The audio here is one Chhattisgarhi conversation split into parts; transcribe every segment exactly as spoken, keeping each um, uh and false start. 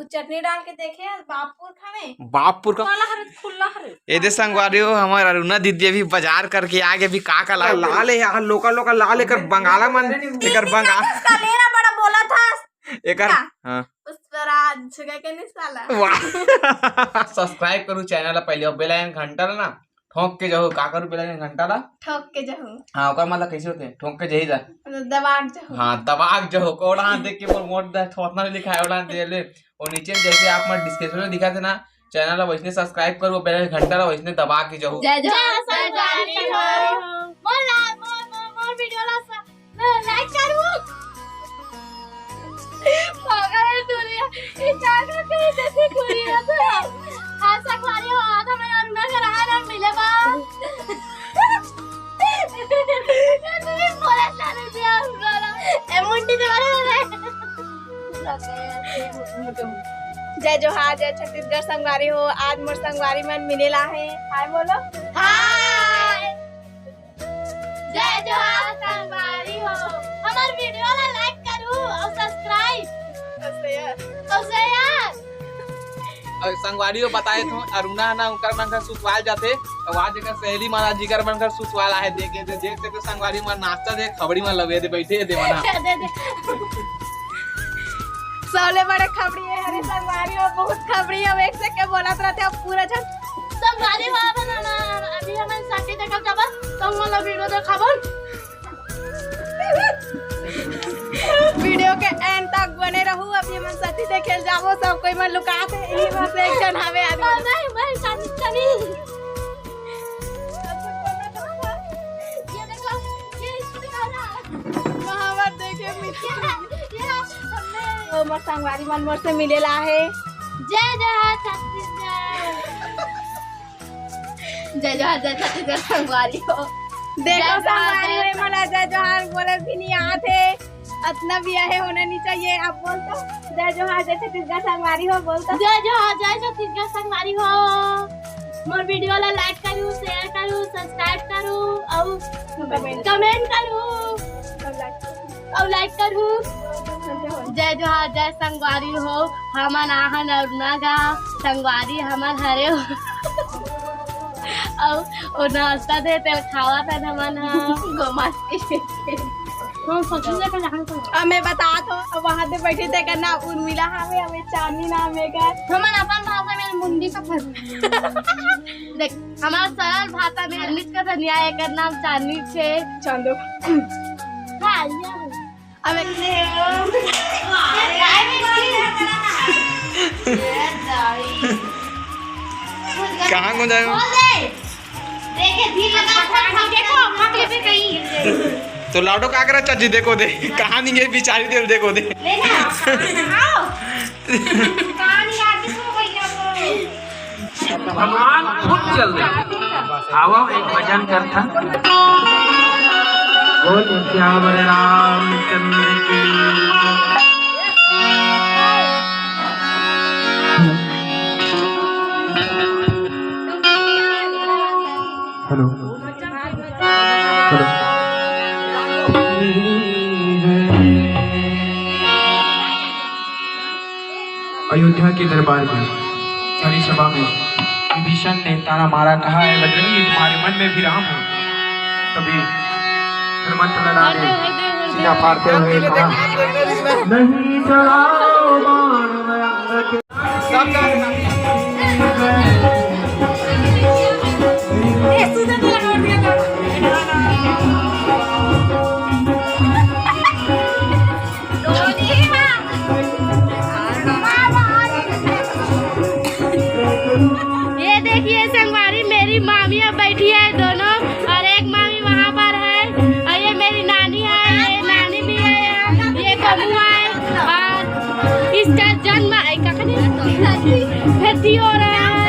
चटनी डाल के देखे, बापपुर खावे। बापपुर का? काला हरे, खुल्ला हरे। ए दे संगवारी हो, हमर अरुणा दीदी अभी बाजार करके आ गे, अभी का का ला लाल है यार, लोका लोका लाल, एकर बंगाला मन, एकर बंगाला। इसका लेना बड़ा बोला था। एकर का? हाँ। पुष्पराज छुगे के नहीं साला। वाह। Subscribe करू channel ला पहले, और bell icon घंटा ला ना ठोंक के जाहू। का करू bell icon घंटा ला? ठोंक के जाहू। हाँ, ओकर मतलब कैसे होथे? ठोंक के जाही ला। मतलब दबा के जाहू। हाँ, दबा के जाहू। ओड़ा हाथ देख के मोर मोट दा थोतना लिखा है, ओड़ा हाथ दे ले। और नीचे में जैसे आप मन description में दिखा थे ना, channel ला वैसने subscribe करू, bell icon घंटा ला वैसने दबा के जाहू। जय जय जय संगवारी हो। मोर ला-, मोर, मोर, मोर video ला स-, like करू। पागल है दुनिया, ये क्या करते हैं जैसे दुनिया तो। हाँ, संगवारी हो, आज हमें अरुणा के रहा ना मिले बा। ये तो भी बोला चालू दिया अरुणा ला। ए, मुंडी दे वाला है। जय जोहार, जय छत्तीसगढ़ संगवारी हो। आज मोर संगवारी मन मिले ला हे। हाय बोलो। हाय। जय जोहार संगवारी हो। हमर video ला like करू और subscribe। और share। और share। और संगवारी हो बताए तो अरुणा ना उनकर मन घर सुतवाल जाथे। तो आज एकर सहेली मन आज जिकर मन घर सुतवाल आहे। देखे दे, देख सकते संगवारी मन नाचत हे, खबड़ी मन लगे दे, बैठे हे दे मना। दे दे। सबले बड़े खबड़ी है हरे संगवारी हो, बहुत खबड़ी है, एक से के बोलत रहते अब पूरा जन। संगवारी हो, अब ना, ना, अभी हमन साथी देखब जब, तो हम वाला video देखाबन। Video के end तक बने रहू, अभी हमन साथी देखे जाबो, सब कोई मन लुकात हे, इही में से एक जन हवे आदमी। नहीं, नहीं, नहीं, नहीं। ये देखो, ये इसको दिखा रहा। वहाँ पर देखे मिल ये, ये हमने ओ, मोर संगवारी मन मोर से मिले ला हे। जय जोहार छत्तीसगढ़। जय जोहार, जय छत्तीसगढ़ संगवारी हो। देखो जय जोहार, संगवारी जय हो, मोला जय जोहार बोले भी नहीं आत हे। अतना भी आहे होना नहीं चाहिए। आप बोल तो, जय जोहार, जय छत्तीसगढ़ संगवारी हो, बोल तो। जय जोहार, जय छत्तीसगढ़ संगवारी हो। मोर video ला like करू, share करू, subscribe करू, और comment। Comment करू, और like करू। जय जोहार, जय संगवारी हो, हमन आहन अरुणा गा, संगवारी हमन हरे हो। अउ ओ नाश्ता दे, तेल खावा था हमन ह। गोमांस के। हम सोचेंगे तो जहाँ को। अब मैं बता तो, अब वहाँ दे बैठी थे करना उर्मिला हवे, हमें चांदनी नाम है का। हमन अपन भाषा में मुंडी का फंस। देख, हमारा सरल भाषा में चांदनी का तो न्याय करना, हम चांदनी छे। चांदो। हाँ, ये। अब एक कहाँ को जाए हो? बोल दे। देखे, भीड़ लगा, फट, फट, देखो, फट, फट, कहीं। तो लाडो का करे चाची, देखो दे, कहाँ नहीं गए बिचारी, दिल देखो दे। ले ना, आओ। कहाँ नहीं यार, किसको कोई क्या बोल? भगवान खुद चल दे। आवो एक भजन करथन। बोल सियावर रामचंद्र की। हेलो। हेलो। अयोध्या के दरबार में, रानी सभा में विभीषण ने ताना मारा, कहा, "हे बजरंगी, तुम्हारे मन में भी राम हो।" तभी हनुमंत लड़ा ने सीना फाड़ते हुए कहा, "नहीं चलाओ बाण मयंक के।" ये देखिए संगवारी, मेरी मामी अब बैठी है दोनों, और एक मामी वहाँ पर है, और ये मेरी नानी है, ये नानी भी है, ये कमू है, और इसका जन्म, ऐ, का कहने? भर्ती हो रहा है।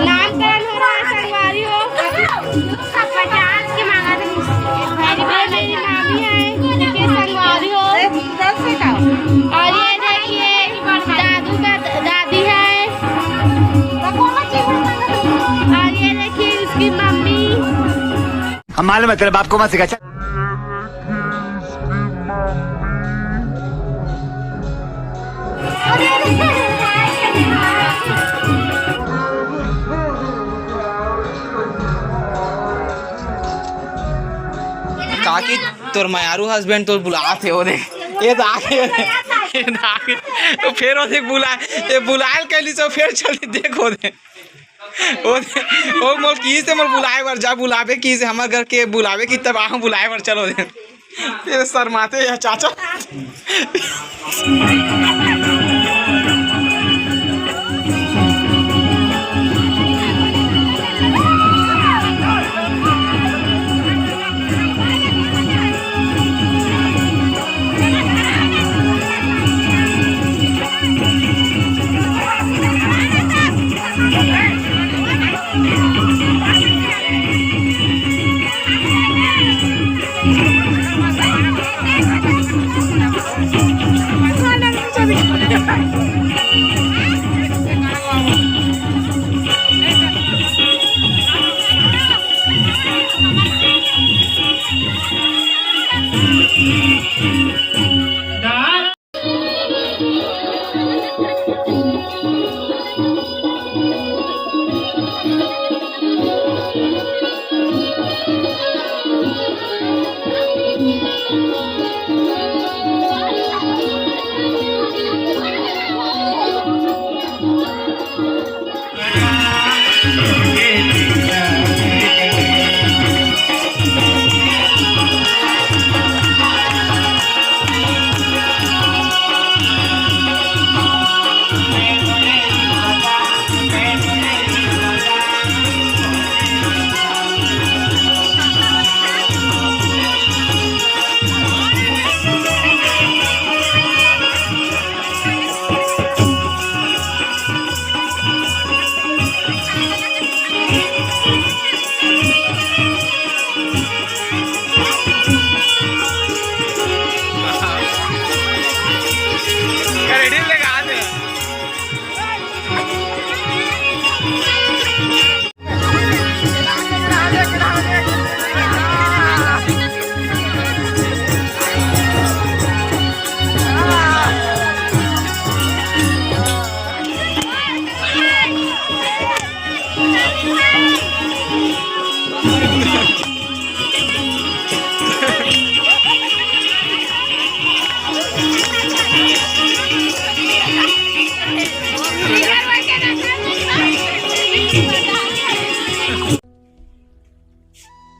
नामकरण हो रहा है संगवारी हो। पचास के मांगा था। ये मेरी मामी है, इनके संगवारी हो। और ये देखिए, दादू का द-, दादी है। और ये देखिए, उसकी मम्मी। हम मालूम है, तेरे बाप को मत सिखा, चल। काकी, तोर मयारू हस्बैंड तोर बुलात हे, ओ देख। ये तो आगे, ये तो आगे। तो फिर ओ देख बुलाए, ये बुलाए ल कहली, तो फिर चली, देख ओ देख। ओ देख, ओ मोर किहिस हे, मोर बुलाए बर जा, बुलाबे किहिस हे, हमर घर के बुलाबे किहिस, तब आहूं बुलाए बर, चलो देख। ये शर्माते या चाचा।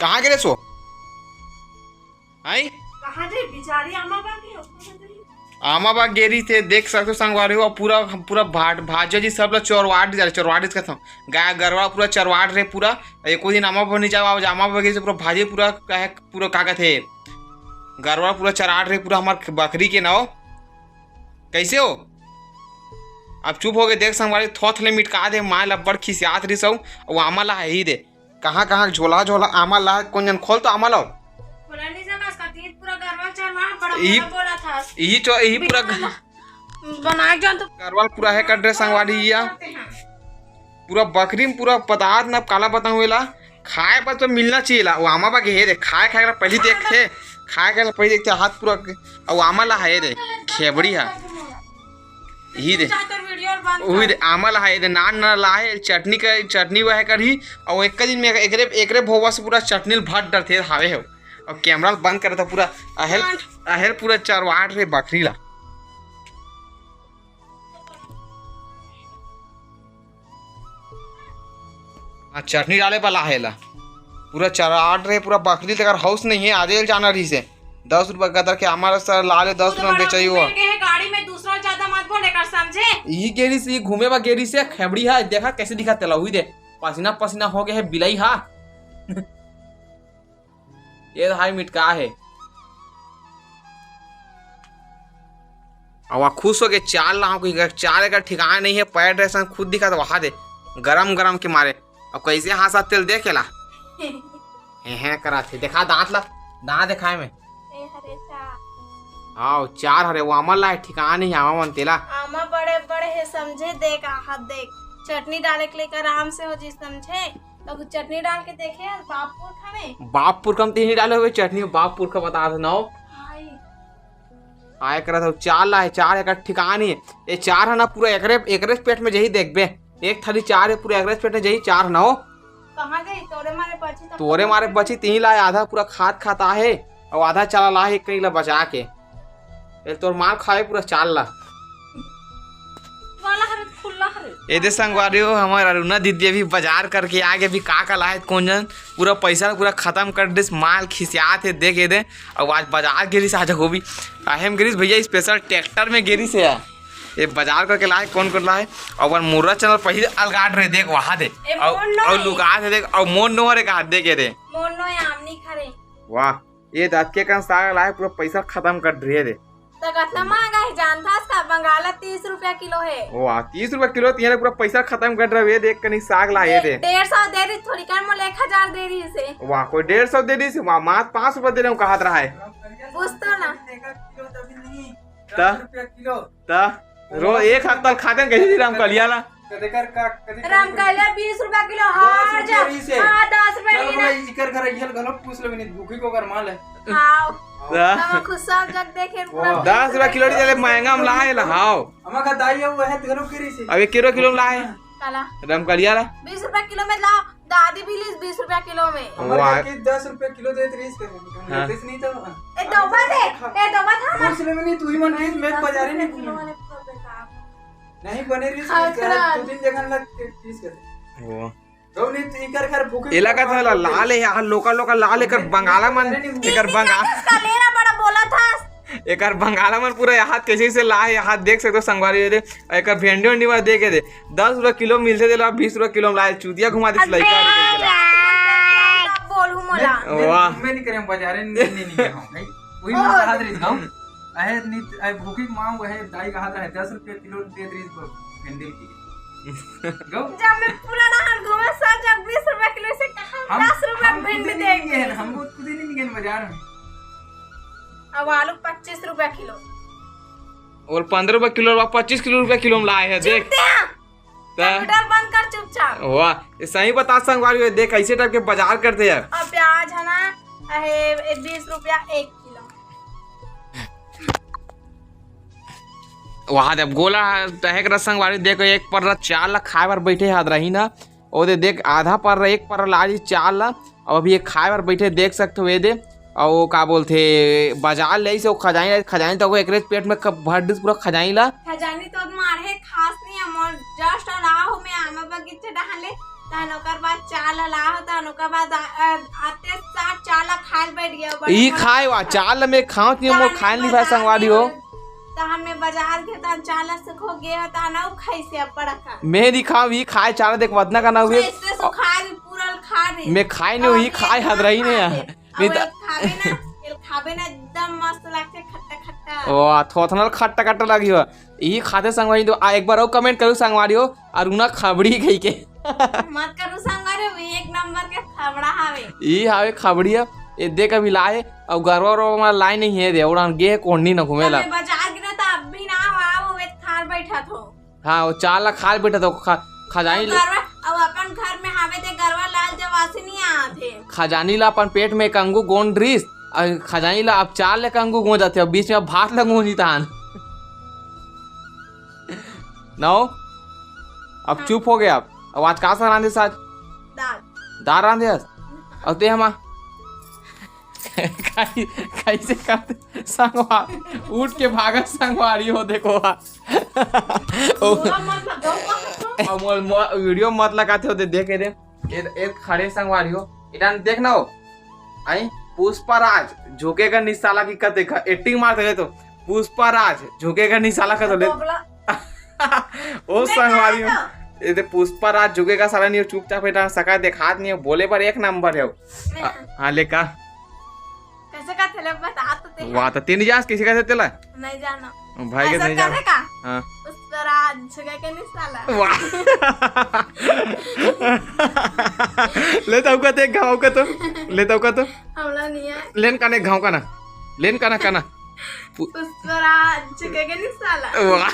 कहाँ गे रेहेस ओ? आई? कहाँ रे बिचारी आमा बाग हे, ओकर बदरी। आमा बाग गे रिहिस हे, देख सकथो संगवारी हो, पूरा, पूरा भाट, भाजा जी सब ला चरवाट जा रहे, चरवाट इसका था। गाय गरवा पूरा चरवाट रहे पूरा। एको दिन आमा बाग नहीं जावा, आज आमा बाग गे रिहिस हे पूरा भाजे पूरा, कहे पूरा का कथे, गरवा पूरा चराट रहे पूरा हमार बकरी के नाव। कैसे हो? अब चुप हो गए, देख संगवारी, थोथले मिटका दे, माय ला बड़ खिसियात रिहिस हूँ, अउ आमा ला ही दे। कहाँ, कहाँ झोला, झोला आमा ला, कोन जन खोल तो आमा ला। बोला नहीं जा, बस का तीन पूरा गरवा चरवा, बड़ा ई, बोला, बोला था। ई चो-, ई पूरा बिना ग- बना के जान तो गरवा पूरा हे कट रे संगवारी या। करते हैं। पूरा बकरी में पूरा पदार्थ ना काला बताऊँ एला, खाए बर तो मिलना चाहिए ला। वो आमा बा के हे दे, खाए, खाए ला पहली देख हे, खाए, खाए ला पहली देखते हाथ पूरा, अउ आमा ला हे दे, खेबड़ी हा। यही दे। जा तोर वीडियो बंद वही कर। दे, आमा ला हे दे, नान नान ला हे, चटनी का, चटनी वह करही, अउ एक दिन में एकरे, एकरे भोवा से पूरा चटनी ल भर डरथे हावे हो। अउ कैमरा ल बंद करे तो पूरा अहेल, हाँ। अहेल पूरा चरवाट रे बकरी ला। हाँ, चटनी डाले वाला हे ला। पूरा चराट रे, पूरा बकरी तेकर हाउस नहीं है, आजे जाना रहिस हे। दस रुपया गदर के हमारा सर ला ले, दस रुपया में बेचाई हुआ। के है गाड़ी में दूसरा ज्यादा मत बोले कर, समझे? यही गेरी से, घूमे बा गेरी से, खेबड़ी है, देखा कैसे दिखा तेला, हुई दे। पसीना पसीना हो गया है, बिलाई हा। ये तो हाई मिटका है। अब वहाँ खुश हो के चार लाओ, कोई चार एकर ठिकाना नहीं है, पैर ड्रेस खुद दिखा तो वहाँ दे, गरम गरम के मारे। अब कैसे हाँसा तेल देखेला? हे हे करा थे, देखा दांत ला, दांत दिखाए में। ए हरे चा। आओ, चार हरे, वो आमा ला है, ठिकाना नहीं आमा मन तेला। आमा बड़े बड़े है, समझे, देख, आहा, देख, चटनी डाले के लेकर आराम से हो जी, समझे, तो चटनी डाल के देखे, बाप पुरखा में। बाप पुरखा में तेहनी डाले हुए चटनी, बाप पुरखा बता दे ना हो। हाय। काय करत हव? चार ला हे, चार एकर ठिकान हे। ये चार ह ना पूरा एकरे, एकरेच पेट में जही, देखबे। एक थाली चार हे, पूरा एकरेच पेट में जही, चार ह ना हो। कहाँ जाही? तोरे मारे बची त तोरे मारे बची, तिही ला आधा पूरा खात खात आहे, अउ आधा चाला ला हे एक कनी ला बचा के। ए, तोर मार खाए पूरा चार ला। वाला हरे, खुल्ला हरे। ए दे संगवारी हो, हमर अरुणा दीदी अभी बाजार करके आ गे। अभी का का लाहे कोन जन, पूरा पैसा पूरा खतम कर दिस, माल खिसियात हे, देख ए दे। अउ आज बाजार गे रिहिस, आज गोभी काहे में गे रिहिस भैया, special tractor में गे रिहिस हे। ये बाजार करके लाहे, कोन कोन लाहे। अउ अपन मुर्रा चैनल पहिले अलगात रहे, देख वहां दे। ए, अउ, मोर नो अउ हे। लुकात हे, देख, अउ मोर नो हरे कहा, देख ए दे। मोर नो हे, आमनी खरे। वाह, ये दतके कन साग लाहे, पूरा पैसा खतम कर दिए रे। त कतना महंगा हे जानथस का? बंगाला तीस रुपया किलो हे। वाह, तीस रुपया किलो, तिहां पूरा पैसा खतम कर रहे, ये देख कनी साग लाहे रे। डेढ़ सौ दे रही, थोड़ी कन मोला एक हजार दे रही से। वाह, कोई डेढ़ सौ दे रही से, वाह, मात्र पाँच रुपया दे रहे हूँ, कहत रहा है। पूछ तो ना। त? त? रो एक हफ्ता खाते हैं, कैसे जी रमकलिया ला? कदे कर का, कदे कर रमकलिया बीस रुपया किलो, दस हार रुपया जा। रही से। हाँ, दस रुपया चल रही भाई, ना। इकर घर इहल घलो पूछ लेबे, नहीं भूखी को कर माल है। हाँ। त? हम खुद सब जग देखे वाह। पूरा दस रुपया किलो चले महंगा में लाए ला, हाव। हमार का दाई है, वो है, तेरो के रही से। अब एक किलो, किलो में लाए। काला। रमकलिया ला। बीस रुपया किलो में लाओ। दादी भी लीस बीस रुपया किलो में। हमारे वाह। घर के दस रुपया किलो देत रहीस के, हम हाँ। लेते से नहीं तो। ए, डोबा दे, ए, डोबा था ना। पूछ ले, नहीं, तू ही मन रहीस, मैं बाजारे नहीं घूमूं। नहीं, बने रहीस, हाँ, खराब। दो तीन जगह लग के पीस कर। वो। तो नहीं, तो इकर घर भूखे एला का था, लाल है यार, लोका, लोका लाल, एकर बंगाला मन, एकर बंगाला। इसका लेना बड़ा बोला था। एकर बंगाला मन पूरा यहाँ कैसे से ला है, यहाँ देख सकते हो संगवारी, ये दे, एकर भेंडी वेंडी बर दे के दे, दस रुपया किलो मिलथे तेला, बीस रुपया किलो में लाए, चुतिया घुमा दे लइका रे, के ला। बोलू मोला। वाह। मैं नहीं करे, बाजारे नहीं, नहीं, नहीं गया हूँ भाई। वही मैं कहा रही गाँव। अहे, नहीं, अहे, भूखी माँ, वह दाई कहा था, दस रुपया किलो दे रही भेंडी की। गौ? जब मैं पूरा नहर घूमे, सब जब बीस रुपया किलो से कहा, हम, दस रुपया हम भेंडी खुद ही दे नहीं गए, के। हम खुद ही नहीं गए बाजार में। अब आलू पच्चीस रुपया किलो। और पन्द्रह रुपया किलो, अब पच्चीस किलो रुपया किलो में लाए हैं, देख। चुपते हैं। त? कंप्यूटर बंद कर चुपचाप। वाह, ये सही बता संगवारी हो, देख कैसे टाइप के बाजार करते हैं। अब प्याज है ना, अहे, ए, बीस रुपया एक किलो। वहाँ जब गोला टहेक रहा संगवारी, देखो एक पर्रा चार ला खाए बर बैठे हाथ रही ना, ओदे देख, आधा पर्रा, एक पर्रा लाजी चार ला, अब अभी ये खाए बर बैठे, देख सकते हो, ये दे। अउ का बोलथे, बाजार ले से वो खजानी, खजानी तो वो एकरे पेट में कब भर दिस पूरा खजानी ला। खजानी तो मार है, खास नहीं है, मोर just लाहो मैं आमा बगीचे डहाले, तहन ओकर बाद चार ला लाहो, तहन ओकर बाद आ-, आ-, आते साथ चार ला खाए बैठ गया, बड़ा ई बड़ा खाए वा, चार ला मैं खाओ नहीं, मोर तहन खाए नहीं भाई संगवारी हो। तहन मैं बाजार के तहन चाला से खो गे हो, तहन अउ खाइसे अब्बड़ अकन। मैं नहीं खाव, ई खाए चाला देख वतना का ना हुए। ऐसे सुखाए भी पूरा खा रही। मैं खाए नहीं, ई खाए हद रही ने। नहीं अउ त- एक खाबे ना, एक खाबे ना, एकदम मस्त लागथे, खट्टा खट्टा। ओ, थोथनल खट्टा खट्टा लगी हो। ई खाते संगवारी तो आ, एक बार अउ comment करू संगवारी हो, अरुणा खबड़ी कही के। मत करू संगवारी, वो एक नंबर के खबड़ा हावे। ई हावे खबड़ी है, ये देख अभी लाए, अउ गरवा वरवा में लाए नहीं है दे, उड़ान गे कोनी न घूमेला। तमे बाजार गिरा त अब भी ना आवा, वो एक खान बैठा थो। हाँ, वो चार लाख खाल बैठा थो, खा-, खजानी अउ ले- गरवा, अउ अपन घर में हावे ते गरवा लाल जवासी नहीं आथे। खजानी ला अपन पेट में एक अंगू गोंद रिस, अउ खजानी ला अब चार ले अंगू गोंद आथे, अब बीच में अब भात ला गोंद ही तहान। नौ, अब हाँ। चुप हो गया आप। अब आज का सा रांधे साज? दाल। दाल रांधे आज? अब ते हमा कई-, कैसे करते संगवार, उठ के भागत संगवारी हो, देखो आ। ओ, पूरा मत लगाओ, मत लगाओ। अब मोर, मोर वीडियो मत लगाते हो, दे, देखे दे। ए, ए खड़े संगवारी हो, इधर देख ना हो। आई, पुष्पा राज, झुकेगा नहीं साला की कते ख-, acting मार सके तो, पुष्पा राज, झुकेगा नहीं साला का तो ले। दोगला। ओ मैं संगवारी हो, कहा था? ये दे पुष्पा राज झुकेगा साला नहीं हो, चुपचाप बैठा, सका देखात नहीं हो, बोले पर एक नंबर है वो। मैं आ, हाँ, ले का? कैसे का थे ले बता तो ते। वाह, तो तीन जास किसी का थे तेला? नहीं जाना। भाई के ऐसा नहीं जाना। करे का? हाँ। उस पर आज झुका के नहीं साला। वाह। ले तो का ते गाँव का तो, ले तो का तो। हमला नहीं है। लेन का नहीं गाँव का ना, लेन का ना, का ना। पु- उस पर आज झुका के नहीं साला। वाह।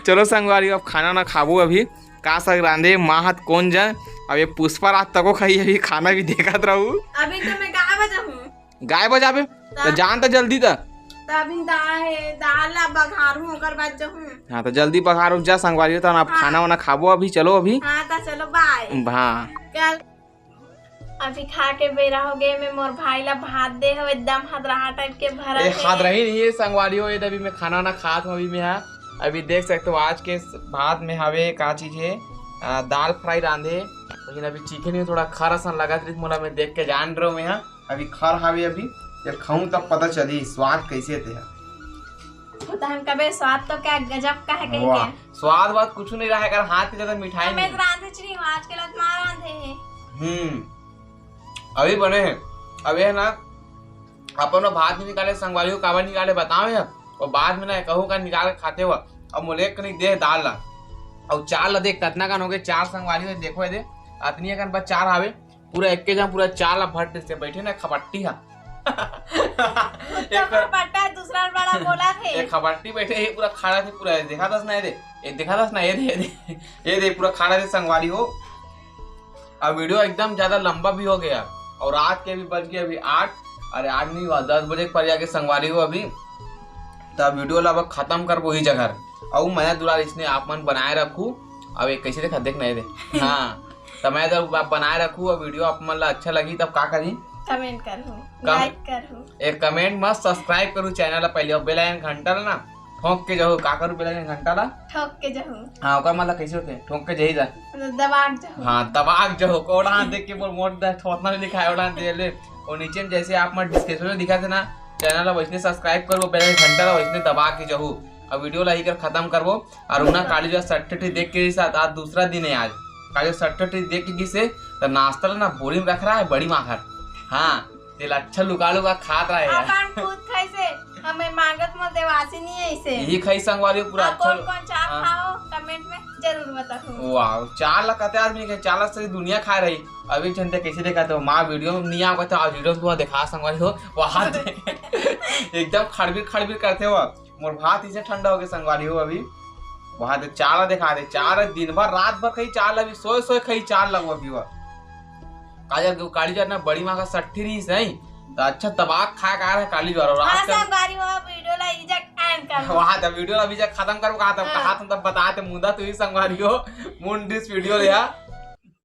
चलो संगवारी, अब खाना ना खाबो अभी। का साग रांधे, माँ हाथ कोन जन। अब ये पुष्पा रात तको खाई, अभी खाना भी देखत रहू। अभी तो मैं कहाँ बजा हूँ? गाय बजाबे। त जान त जल्दी त। त अभी दाल हे, दाल ला बघारू, ओकर बाद जहूँ। हाँ, त जल्दी बघारू, जा संगवारी हो, त अब हाँ। खाना वाना खाबो अभी, चलो अभी। हाँ, त चलो, बाय। हाँ। कल अभी खा के बेरा हो गए, मैं मोर भाई ला भात दे हव, एकदम हदरहा टाइप के भरत ए, हे। हदरही नहीं है संगवारी हो, ये अभी मैं खाना वाना खात हूँ अभी मैं, हाँ। अभी देख सकते हो आज के भात में हवे का चीज है, आ, दाल फ्राई रांधे, लेकिन अभी चीखे नहीं, थोड़ा खर असन लगत रहिस मोला, मैं देख के जान रहे हो मैं, हाँ। अभी खर हवे अभी, जब खाऊं तब पता चली स्वाद कैसे थे। वो तो हम कबे स्वाद तो क्या गजब का है कहीं वाह, के। स्वाद वाद कुछ नहीं रहा है, अगर हाथ के ज्यादा मिठाई हमें नहीं। तो रांधे चली आज के लत मार रांधे है। हम्म, अभी बने हैं, अभी है ना, अपन वो भात नहीं निकाले, संगवारी हो काबर निकाले बताओ यार, वो बाद में ना कहूँ का निकाल के खाते हुआ। अब मोले एक कनी दे दाल ला, और चार ला देख कतना कन हो गए, चार संगवारी हो देखो ये दे, अतनी अकन बस चार आवे, पूरा एक के जहाँ पूरा चार ला भर से बैठे ना खपट्टी हा। तो एक खपट्टा है, दूसरा बड़ा बोला थे। एक खपट्टी बैठे, ये पूरा खाड़ा थे, पूरा देखा दस ना ये दे, ये देखा दस ना ये दे, ये दे, ये दे पूरा खाड़ा थे संगवारी हो। अब वीडियो एकदम ज्यादा लंबा भी हो गया और रात के भी बज गए अभी आठ, अरे आठ नहीं हुआ, दस बजे के पर जाके संगवारी हो अभी। तो अब वीडियो ला अब खत्म करबो ही जगह। और मया दुलार इसने आप मन बनाए रखू। अब एक कैसे देखा, देख नहीं दे। हाँ, तो मैं जब आप बनाए रखू और वीडियो आप मन ला अच्छा लगी तब का करी? कमेंट करू, कम- लाइक करू। एक कमेंट मत, सब्सक्राइब करू चैनल ला पहले और बेल आइकन घंटा ला ना ठोंक के जाहू। का करू बेल आइकन घंटा ला? ठोक के जाहू। हाँ, ओकर मतलब कैसे होते? ठोंक के जाही ला। मतलब दबा के जाहू। हाँ, दबा के जाहू। ओड़ा देख के मोर मोट दा थोतना नहीं दिखाए, ओड़ा दे ले। और नीचे में जैसे आप मन डिस्क्रिप्शन में दिखा थे ना, चैनल ला वैसने सब्सक्राइब करू, बेल आइकन घंटा ला वैसने दबा के जाहू। अब वीडियो ला ही कर खत्म करबो। और उना काली जो सट्टे ठी देख के साथ आज दूसरा दिन है आज। काली जो सट्टे ठी देख के किसे तो नाश्ता ला ना बोरी में रख रहा है बड़ी माखर। हाँ, तेला अच्छा लुका लुका खात रहे यार। अपन खुद खाइसे, हमें मांगत मोर देवासी नहीं है इसे। यही खाई संगवारी पूरा आप अच्छा कौन लु-, कौन चार हाँ। खाओ, कमेंट में जरूर बताओ। वाह, चार ला कते आदमी के, चार ला सारी दुनिया खा रही। अभी एक झन ते कैसे देखा तो माँ वीडियो में नहीं आ पाते, आज वीडियो में तुम्हें देखा संगवारी हो, वहाँ दे। एकदम खड़बीर खड़बीर करते हो। मोर भात इसे ठंडा हो गया संगवारी हो अभी। वहाँ दे चार ला देखा दे, चार दिन भर रात भर खाई चार ला, अभी सोए सोए खाई चार लगवा भी हुआ। काजल के काली जो ना बड़ी माँ का सट्ठी रही सही, तो अच्छा तबाक खा का रहा काली जो और हाँ, आज कल संगवारी हो, वीडियो ला इजा एंड कर। वहाँ तो वीडियो ला अभी जा खत्म करो, कहा तब हाँ। कहा तुम तब बताते मुंदा तू ही संगवारी हो, मुंड इस वीडियो ले आ।